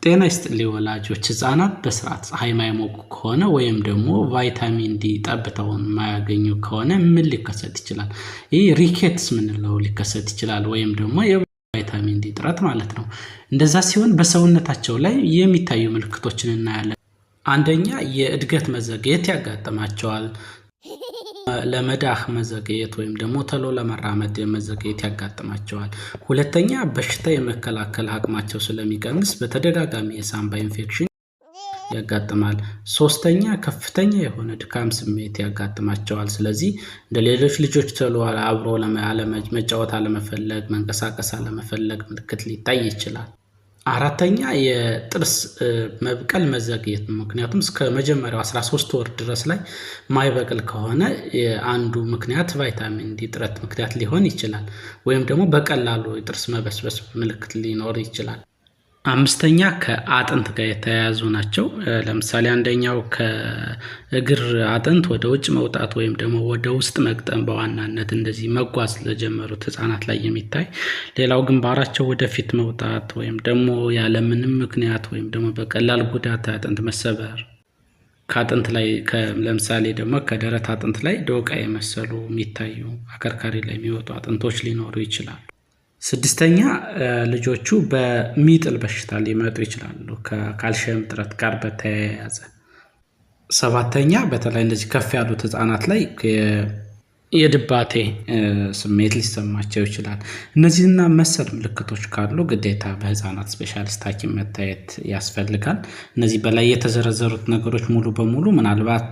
ጤና ይስጥልኝ ወላጆች፣ ህጻናት በስርዓት ፀሐይ ማይሞቁ ከሆነ ወይም ደግሞ ቫይታሚን ዲ ጠብታውን የማያገኙ ከሆነ ምን ሊከሰት ይችላል? ይህ rickets ምንለው ሊከሰት ይችላል፣ ወይም ደግሞ የቫይታሚን ዲ እጥረት ማለት ነው። እንደዛ ሲሆን በሰውነታቸው ላይ የሚታዩ ምልክቶችን እናያለን። አንደኛ የእድገት መዘግየት ያጋጥማቸዋል። ለመዳህ መዘግየት ወይም ደግሞ ቶሎ ለመራመድ መዘግየት ያጋጥማቸዋል። ሁለተኛ በሽታ የመከላከል አቅማቸው ስለሚቀንስ በተደጋጋሚ የሳምባ ኢንፌክሽን ያጋጥማል። ሶስተኛ ከፍተኛ የሆነ ድካም ስሜት ያጋጥማቸዋል። ስለዚህ እንደ ሌሎች ልጆች ቶሎ አብሮ መጫወት አለመፈለግ፣ መንቀሳቀስ አለመፈለግ ምልክት ሊታይ ይችላል። አራተኛ የጥርስ መብቀል መዘግየት፣ ምክንያቱም እስከ መጀመሪያው 13 ወር ድረስ ላይ ማይበቅል ከሆነ አንዱ ምክንያት ቫይታሚን ዲ እጥረት ምክንያት ሊሆን ይችላል። ወይም ደግሞ በቀላሉ የጥርስ መበስበስ ምልክት ሊኖር ይችላል። አምስተኛ ከአጥንት ጋር የተያያዙ ናቸው። ለምሳሌ አንደኛው ከእግር አጥንት ወደ ውጭ መውጣት ወይም ደግሞ ወደ ውስጥ መግጠም በዋናነት እንደዚህ መጓዝ ለጀመሩት ህጻናት ላይ የሚታይ፣ ሌላው ግንባራቸው ወደፊት መውጣት ወይም ደግሞ ያለምንም ምክንያት ወይም ደግሞ በቀላል ጉዳት አጥንት መሰበር፣ ከአጥንት ላይ ለምሳሌ ደግሞ ከደረት አጥንት ላይ ዶቃ የመሰሉ የሚታዩ አከርካሪ ላይ የሚወጡ አጥንቶች ሊኖሩ ይችላሉ። ስድስተኛ ልጆቹ በሚጥል በሽታ ሊመጡ ይችላሉ ከካልሽየም እጥረት ጋር በተያያዘ። ሰባተኛ በተለይ እንደዚህ ከፍ ያሉት ህጻናት ላይ የድባቴ ስሜት ሊሰማቸው ይችላል። እነዚህና መሰል ምልክቶች ካሉ ግዴታ በህፃናት ስፔሻሊስት ሐኪም መታየት ያስፈልጋል። እነዚህ በላይ የተዘረዘሩት ነገሮች ሙሉ በሙሉ ምናልባት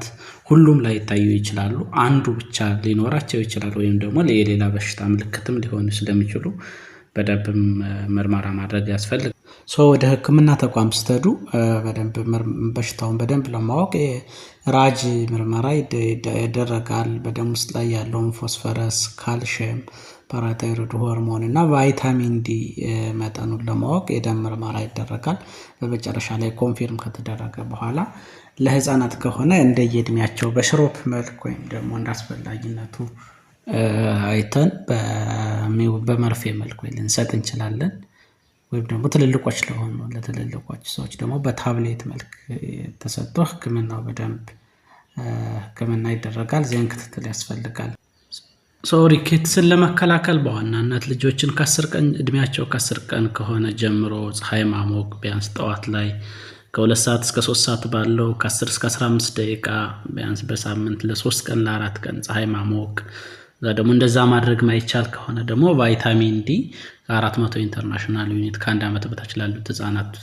ሁሉም ላይ ይታዩ ይችላሉ። አንዱ ብቻ ሊኖራቸው ይችላል ወይም ደግሞ የሌላ በሽታ ምልክትም ሊሆኑ ስለሚችሉ በደንብ ምርመራ ማድረግ ያስፈልጋል። So ወደ ህክምና ተቋም ስትሄዱ በደንብ በሽታውን በደንብ ለማወቅ ራጅ ምርመራ ይደረጋል። በደም ውስጥ ላይ ያለውን ፎስፈረስ፣ ካልሽየም፣ parathyroid hormone እና ቫይታሚን ዲ መጠኑን ለማወቅ የደም ምርመራ ይደረጋል። በመጨረሻ ላይ confirm ከተደረገ በኋላ ለህፃናት ከሆነ እንደየእድሜያቸው በሽሮፕ መልክ ወይም ደግሞ እንዳስፈላጊነቱ አይተን በመርፌ መልክ ወይ ልንሰጥ እንችላለን። ወይም ደግሞ ትልልቆች ለሆኑ ለትልልቆች ሰዎች ደግሞ በታብሌት መልክ ተሰጥቶ ህክምናው በደንብ ህክምና ይደረጋል። Then ክትትል ያስፈልጋል። So rickets ን ለመከላከል በዋናነት ልጆችን ከ10 ቀን እድሜያቸው ከ10 ቀን ከሆነ ጀምሮ ፀሐይ ማሞቅ፣ ቢያንስ ጠዋት ላይ ከ2 ሰዓት እስከ 3 ሰዓት ባለው ከ10 እስከ 15 ደቂቃ ቢያንስ በሳምንት ለ3 ቀን ለ4 ቀን ፀሐይ ማሞቅ። እዛ ደግሞ እንደዛ ማድረግ ማይቻል ከሆነ ደግሞ ቫይታሚን ዲ ከ400 international unit ከ1 ዓመት በታች ላሉት ህጻናት።